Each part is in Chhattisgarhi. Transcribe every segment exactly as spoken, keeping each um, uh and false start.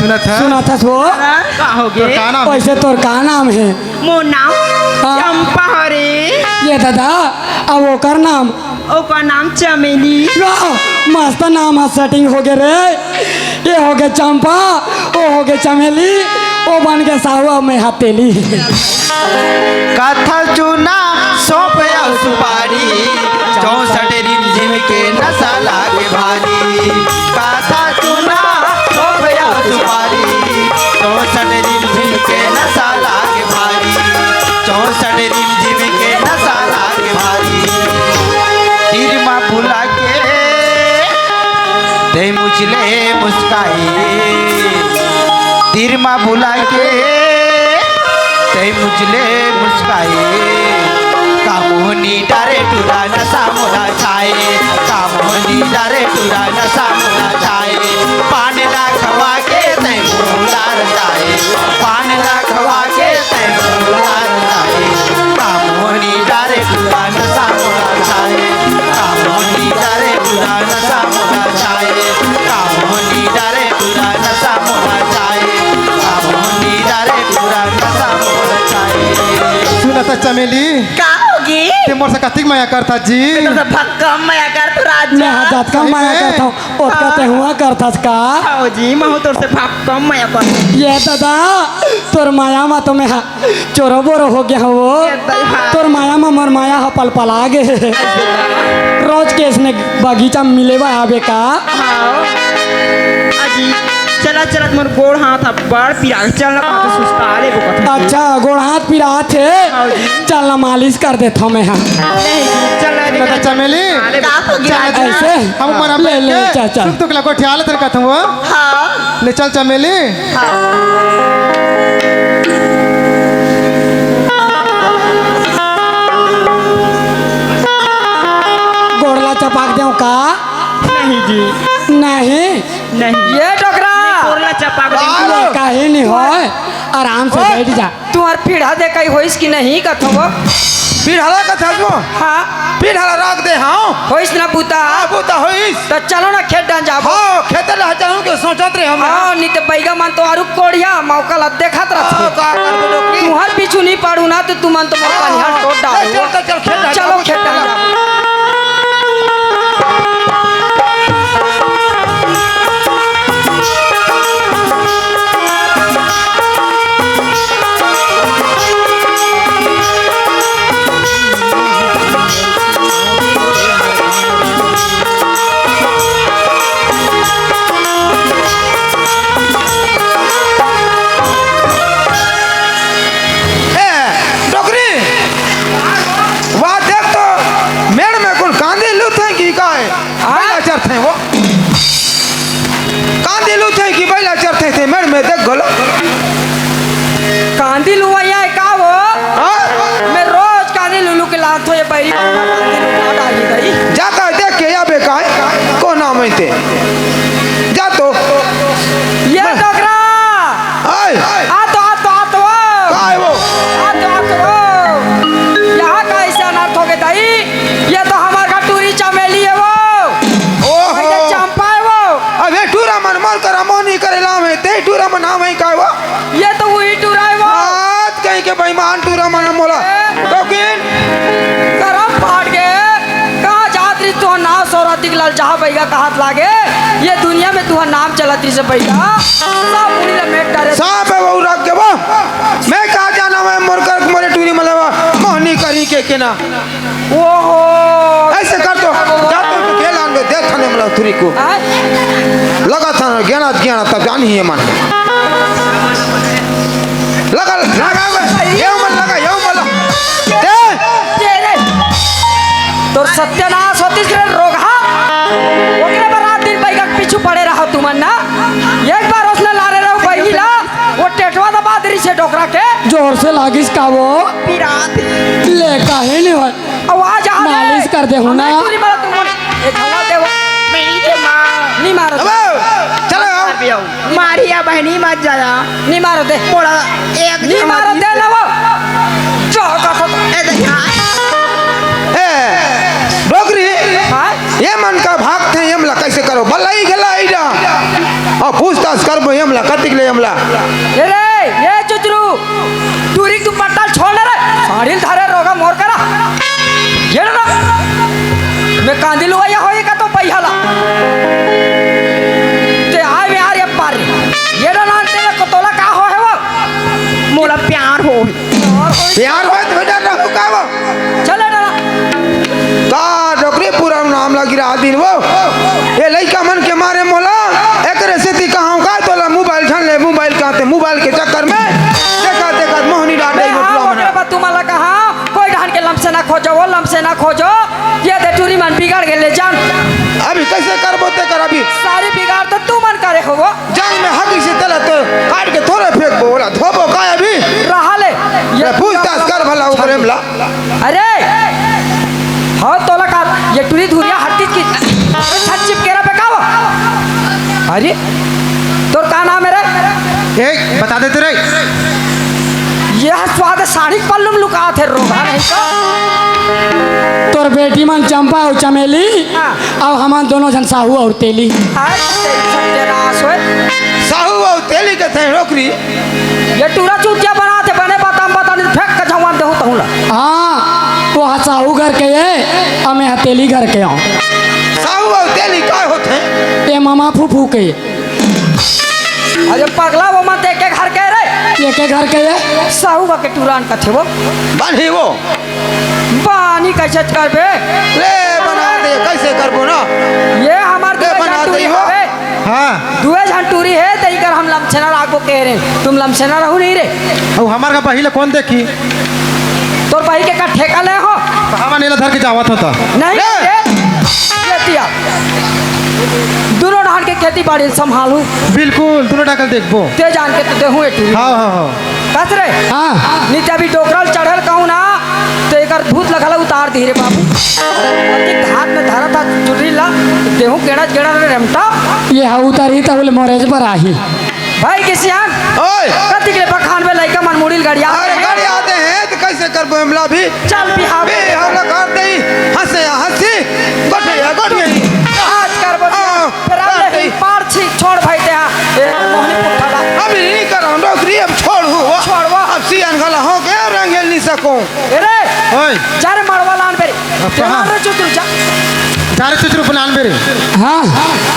सुनत हस वो? का होगे? तोर का नाम हे? वैसे तोर का नाम हे? मोर नाम हाँ। चंपा हरे। ये दादा, अब ओकर नाम? ओकर नाम चमेली। वाह, मस्त नाम ह, setting होगे रे। ये होगे चंपा, वो होगे चमेली, वो बन गे साहू, अब मैं हथेली। कथा चूना, सौंफ अउ सुपारी, चौसठ रिमझिम के नशा लागे भारी। कथा चूना, सौंफ अउ सुपारी, चौसठ रिमझिम के नशा लागे भारी। चौसठ रिमझिम के नशा लागे भारी। तीर मा भुला के तै मुझले मुस्काए, तीर मा भुला के तै मुझले मुस्काए। का मोहनी डारे टूरा नशा मोला छाए, का मोहनी डारे टूरा नशा मोला छाए। पान ला खवा के तै मोला रंगाए, पान ला खवा के तै मोला रंगाए। का मोहनी डारे टूरा नशा मोला छाए, का मोहनी डारे टूरा नशा मोला छाए, का मोहनी डारे टूरा नशा मोला छाए, का मोहनी डारे टूरा नशा मोला छाए। सुनत हस चमेली, का होगे? ते मोर से कतिक मया करथस जी? मैं तो भक्कम मया करथों राजा। मैं हा जतका मया करथों, ओतका ते हुआ करथस का? हव जी, महूँ तोर से भक्कम मया करथों। ये दादा, तोर मया मा तो मैं हा चोरो बोरो हो गे हंव वो। ये दाई हा। तोर मया मा मोर मया ह पलपला गे। रोज के अइसने बगीचा मिले बर आबे का? हाँ। अजी, चलत चलत मोर गोड़ हाथ ह बड़ पिरात हे, चल ना, पाछू सुस्ता लेबो कथे। अच्छा, गोड़ हाथ पिरात हे। हाँ जी। चल ना, मालिश कर देथों मैं हा। नहीं, चल ना, नहीं, चमेली। अरे, का होगे चल, आज? ऐसे? हम मन ले, ले, बैठ के चल, चल। सुख दुख ला गोठिया लेथन कथन वो। हाँ। ले चल चमेली। हाँ। गोड़ ला चपाक देंव का? नहीं जी। नहीं? नहीं। ये डोकरा। गोड़ ला चपाक देंव। अरे, काहे नहीं होय? आराम से ओ, बैठ जा। तुंहर पीढ़ा देखई होइस कि नहीं कथों वो? पीढ़ा ला कथस वो? हाँ। पीढ़ा ला रख दे, हाँ। होइस ना बूता? हाँ, बूता होइस। त चलो ना खेत डहन जाबो। हाँ, खेत डहन जाहूँ के सोचत रहे हम। हाँ, नहीं ते बइगा मन तो आरु कोढ़िया मौका ला देखत रथे। हाँ, का करबो डोकरी? तुंहर पीछू नहीं पड़हूँ ना त तुमन तो मोर कनिहा टोट डारहू। चल, चल, चल, खेत डहन चलो, जाबो, खेत डहन जाबो। ए, डोकरी, वा देख तो, मेड़ में कोन कांदी लुथे कि काय? बइला चरथे वो। कांदी लुथे कि बइला चरथे ते मेड़ में देख घलो। कांदी लुवइया हे का वो? हाँ? मैं रोज कांदी लुलू के लाथों, ये बइरी बाबा कांदी लुला डाली गई। जाता देख के आबे काय? कोन नाम हे ते? जा तो। ये डोकरा। आय। आ तो, आ तो, आ तो। काय वो? आ तो, आ तो। यहाँ का ऐसे अनर्थ होगे दाई? ये तो हमर घर टूरी चमेली हे वो। ओहो। ये चंपा हे वो। अबे टूरा मन मोर करा मोहनी करे लावे, ते टूरा मन आवे काय वो? ये तो उही टूरा हे वो। आज कहीं के बेईमान टूरा मन मोला। ए? लेकिन करम फाट गे। कहाँ जात रहिस तुंहर नाव सौराती के लाल जहाँ बइगा कहात लागे। ये दुनिया में तुंहर नाम चलत रहिस बइगा। सब उड़ी ला मेट डारे। सांप हे वो रख के वो। मैं कहाँ जाना मैं मोर कर मोरे टूरी मन ला मोहनी करी के के ना। ओहो। ऐसे कर तो, जा तो, तो खेल आन दे, देख थाने मला तुरी को। आय। लगा था, गेना, गेना, तब जानी है मन। लगा, लगा, ये मन लगा, ये मन लगा। दे। तेरे। तोर सत्यानाश होतिस रे रोगहा। ओकरे बर रात दिन बइगा के पीछू पड़े रहो तुमन ना। एक बार ओसने लारे रहो बइगी ला, वो टेटवा दबा दे रहिस हे डोकरा के। जोर से लागिस का वो? पिरात। ले, काहे नहीं होय? आवाज आ रे। मालिश कर देहूँ ना। नहीं, पूरी बात तुम ए, धवा दे वो। मेरी के माँ। नहीं मारो। अब चलो। मार भी आओ। मारिया बहनी मत जाया। नहीं मारो दे। मोड़ा एक नहीं मारो दे ना वो। चौका खत्म। ए, देखा। ए, डोकरी। हाँ? ये मन का भाग थे, ये मला कैसे करो? बल्लाई गलाई जा। पूछताछ करबो एमला, कतिक ले एमला। ए रे, ए चुचरू, टूरी के दुपट्टा ल छोड़ ना रे, साड़ी ल धरे रोगा मोर करा। ये ना, मैं कांदी लुवइया होई का तो पहिया ला। ते आय में आ रे पार रे। ये ना, ना, तेला को तोला का हो हे वो? मोला प्यार हो। प्यार होय तो डर रहो का वो? चले डरा। का डोकरी पूरा नाम ला गिरा दिन वो। ये लइका मन के मारे मोला, एकरे सेती कहां का तोला मोबाइल झन ले, मोबाइल काते, मोबाइल के चक्कर में देखा देखा मोहनी डांडे बे, हाँ, मोटुआ ओकरे मना। बाद तुमन ला कहा, कोई ढंग के लमसेना खोजो, वो लमसेना खोजो। ये दे टूरी मन बिगड़ गे ले जान। अभी कैसे करबो ते कर अभी? सारी बिगाड़ तो तुमन करे हो वो। जांग में हगिस हे तेला तो काट के थोरे फेंकबो, ओला धोबो काय अभी? रहा ले। ये पूछताछ कर भला ओकरे में ला। अरे, हो तोला का, ये टूरी धुरिया हट्टी की। अरे, छत चिपकेरा पे का वो? अरे, तोर का नाम हे रे? ए, बता देते रे। ये स्वाद साड़ी के पल्लू में लुकात हे, रोगा नहीं तो। तोर बेटी मन चंपा अउ चमेली, हाँ। अउ हमन दोनों झन साहू अउ तेली। अरे, तेरी सत्यानाश होय। साहू अउ तेली के थे नौकरी। ये टूरा चूतिया बनात हे, बने बताम बता, नहीं फेंक के झंगवा देहूं तहूं ला। हाँ, वो ह साहू घर के हे, अउ मैं ह तेली घर के हंव। साहू अउ तेली काय होथे? ए ममा फूफू के। अरे पगला, वो मन तो एके घर के रे। एके घर के हे? साहू घर के टूरा अन कथे वो। बनी वो। बानी कैसे करबे? ले बना दे, कैसे करबो ना? ये हमर ले दुए बना झन टूरी दे हो। हवे। हाँ। दुए झन टूरी हे, त इकर हम लमछेना राखबो कहे रे। तुम लमछेना रहू नहीं रे। अउ हमर का बही ले कौन देखी? तोर बही के का ठेका ले हो? तो हमन एला धर के जावत होता। नहीं ले। रे, ये दिया। दुनों डहान के खेती बाड़ी संभालू। बिल्कुल, दुनों डहान देखबो। ते जान के तो देहूं ए टूरी। हाँ, हाँ, हाँ। कस रे? हाँ। नहीं ते अभी डोकरा ल चढ़ल कहूं ना, तो एकर भूत ल घला उतार दिही रे बाबू। अति हाथ में धरा था चुनरी ला, देहूं गेड़ा गेड़ा रे रेमटा। ये हा उतारी त बोले मोरेज पर आही। भाई के सियान, ओए। कति के बखान में लइका मन मुड़ी ल गड़िया अरे, हैं। गड़िया दे हैं, तो कैसे करबो हमला भी? चल बिहाव। बे, हमला कर दे, हंसे या हंसी, गोठे या गोठे। आज करबो हाँ। फेर अब ले ही पार छी, छोड़ भाई ते हा। ए, मोहनी पुट्ठा ला। अभी नहीं कर, हम डोकरी अब छोड़ हूँ, वो। छोड़ वो। अब सियान घला हो गया, रंगेल नहीं सको। ए रे, ओए। जा रे मड़वा लान बेरे। अब ते कहाँ? मार रे चुचरू जा। जा रे चुचरू लान बेरे। हाँ,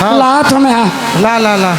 हाँ। ला तो मैं हाँ। ला, ला, ला।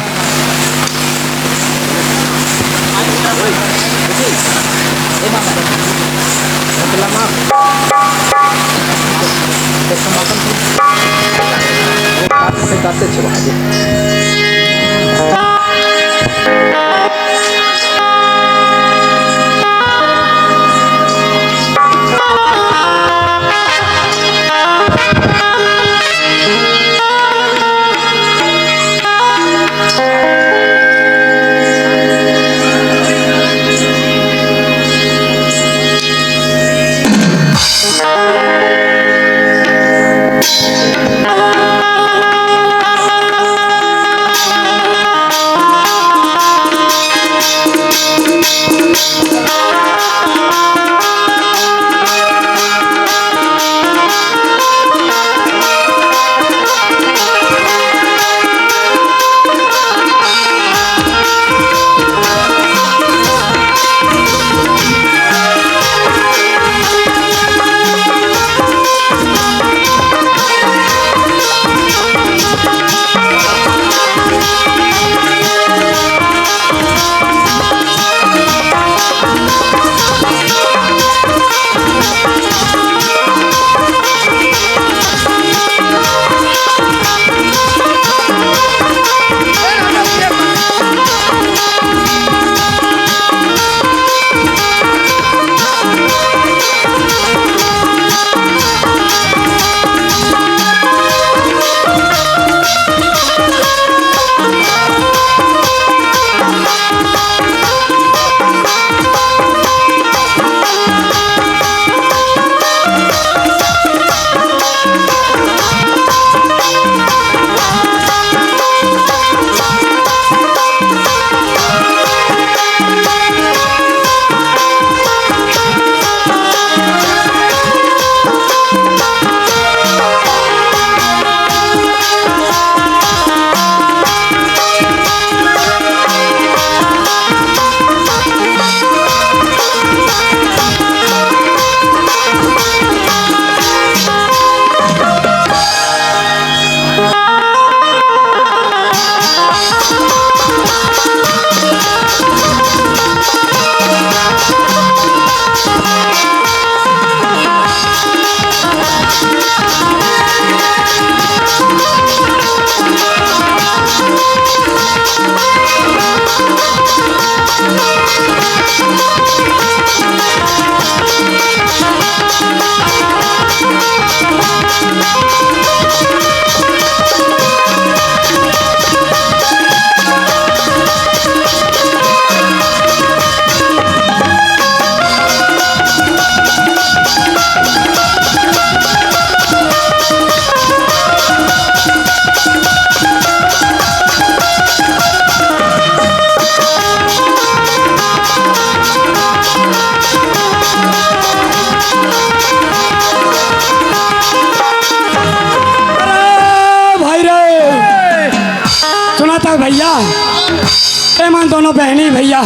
दोनों बहनी भैया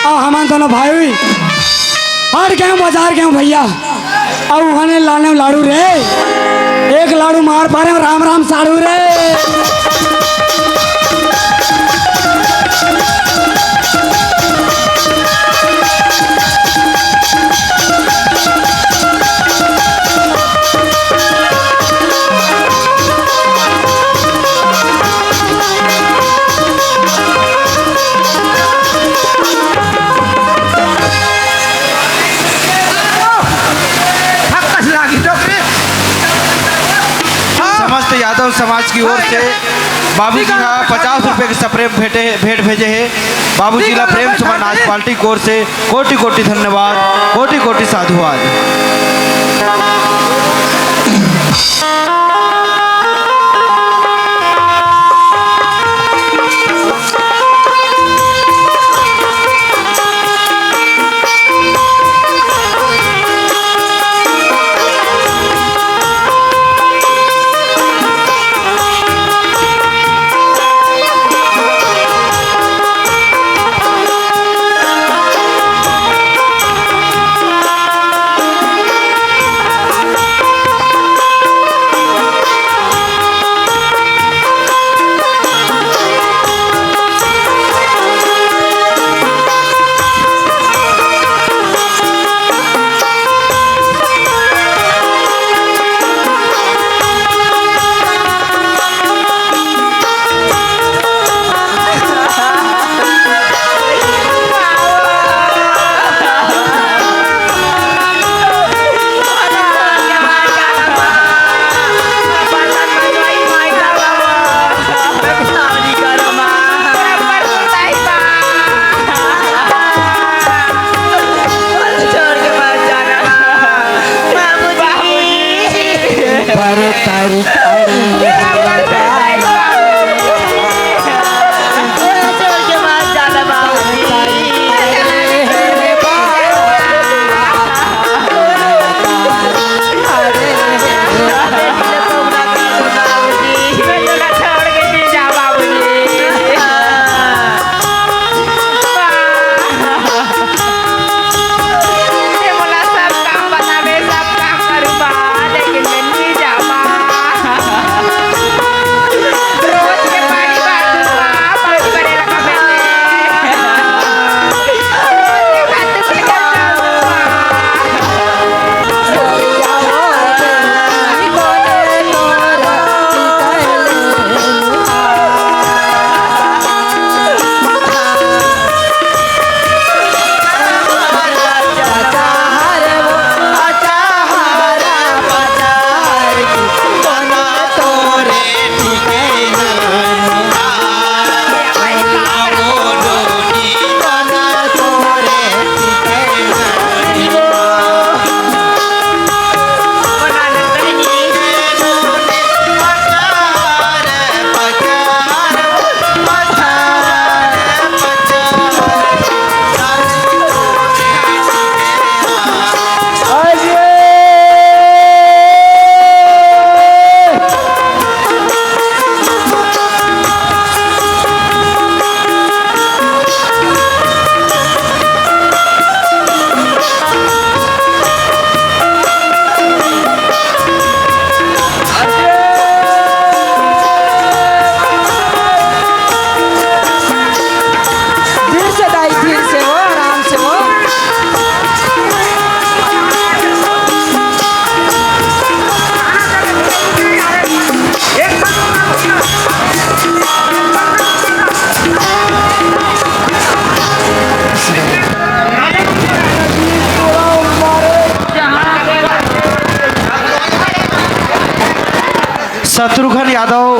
अउ हमन दोनों भाई हट गेंव, बाजार गेंव भैया, अउ उहने लानेंव लाड़ू रे, एक लाड़ू मार पारेंव, राम राम साड़ू रे। समस्त यादव समाज की ओर से बाबूजी हा पचास रुपए के सप्रेम भेंटे, भेंट भेजे हे। बाबूजी ला प्रेम सुमन नाच पार्टी की ओर से कोटि कोटि धन्यवाद, कोटि कोटि साधुवाद। धीर से दाई, धीर से हो, आराम से हो। शत्रुघ्न यादव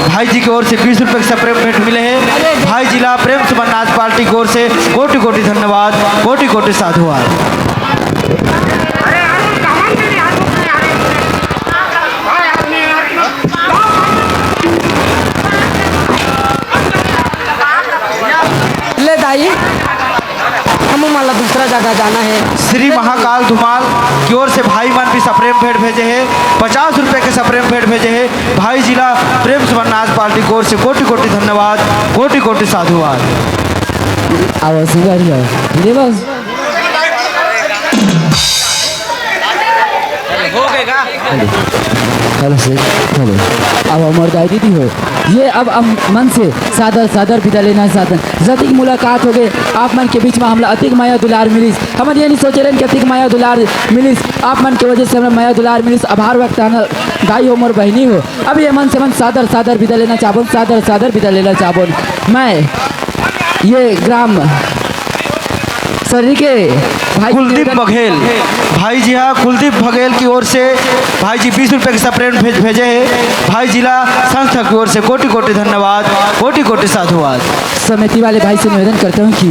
भाई जी की ओर से बीस रुपए के सप्रेम भेंट मिले हे। भाई जी ला प्रेम सुमन नाच पार्टी की ओर से कोटि कोटि धन्यवाद, कोटि कोटि साधुवाद। ले दाई, हमू मन ला दूसरा जगह जाना हे। श्री महाकाल धुमाल की ओर से भाई मन भी सप्रेम भेंट भेजे हे, पचास रुपए के सप्रेम भेंट भेजे हे। भाई जी ला प्रेम सुमन नाच पार्टी की ओर से कोटि कोटि धन्यवाद, कोटि कोटि साधुवाद। आवाज नहीं आ रही है। ये बस। Hello, hello sir, hello. अब हमर दाई दीदी हो, ये अब हम मन से सादर सादर विदा लेना चाहतन। जतिक मुलाकात हो गए आप मन के बीच में, हमला अतिक माया दुलार मिलिस। हमन ये नहीं सोचे रहन कि अतिक माया दुलार मिलिस, आप मन के वजह से हमला माया दुलार मिलिस। आभार व्यक्त करना दाई हो, मोर बहिनी हो। अब ये मन से मन सादर सादर विदा लेना चाहबो, सादर सादर विदा लेना चाहबो। मैं ये ग्राम सर्री के भाई कुलदीप बघेल, भाई जी हाँ, कुलदीप बघेल की ओर से भाई जी बीस रुपए के सप्रेम भेज भेजे हैं। भाई जी ला संस्था की ओर से कोटि कोटि धन्यवाद, कोटि कोटि साधुवाद। समिति वाले भाई से निवेदन करता हूँ कि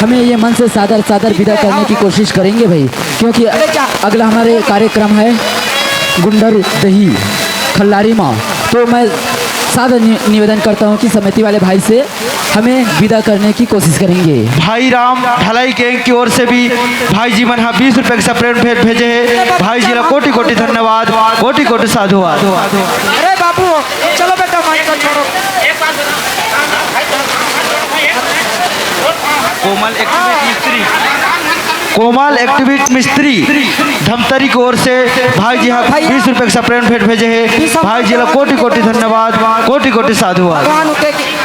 हमें ये मन से सादर सादर विदा करने की कोशिश करेंगे भाई, क्योंकि अगला हमारे कार्यक्रम है गुंडर दही खल्लारी माँ। तो मैं सादर नि-, निवेदन करता हूँ कि समिति वाले भाई से हमें विदा करने की कोशिश करेंगे। भाई राम ढलाई गैंग की ओर से भी भाई जी मन हा बीस रुपए के सप्रेम भेंट भेजे हैं। भाई जी ला कोटि कोटि धन्यवाद, कोटि कोटि साधुवाद। अरे बाबू, चलो बेटा, माइक को छोड़ो। कोमल एक्टिविस्ट मिस्त्री, कोमल एक्टिविस्ट मिस्त्री धमतरी की ओर से भाई जी हा बीस रुपए के सप्रेम भेंट भेजे हैं। भाई जी ला कोटि कोटि धन्यवाद, कोटि कोटि साधुवाद। भगवान उठे की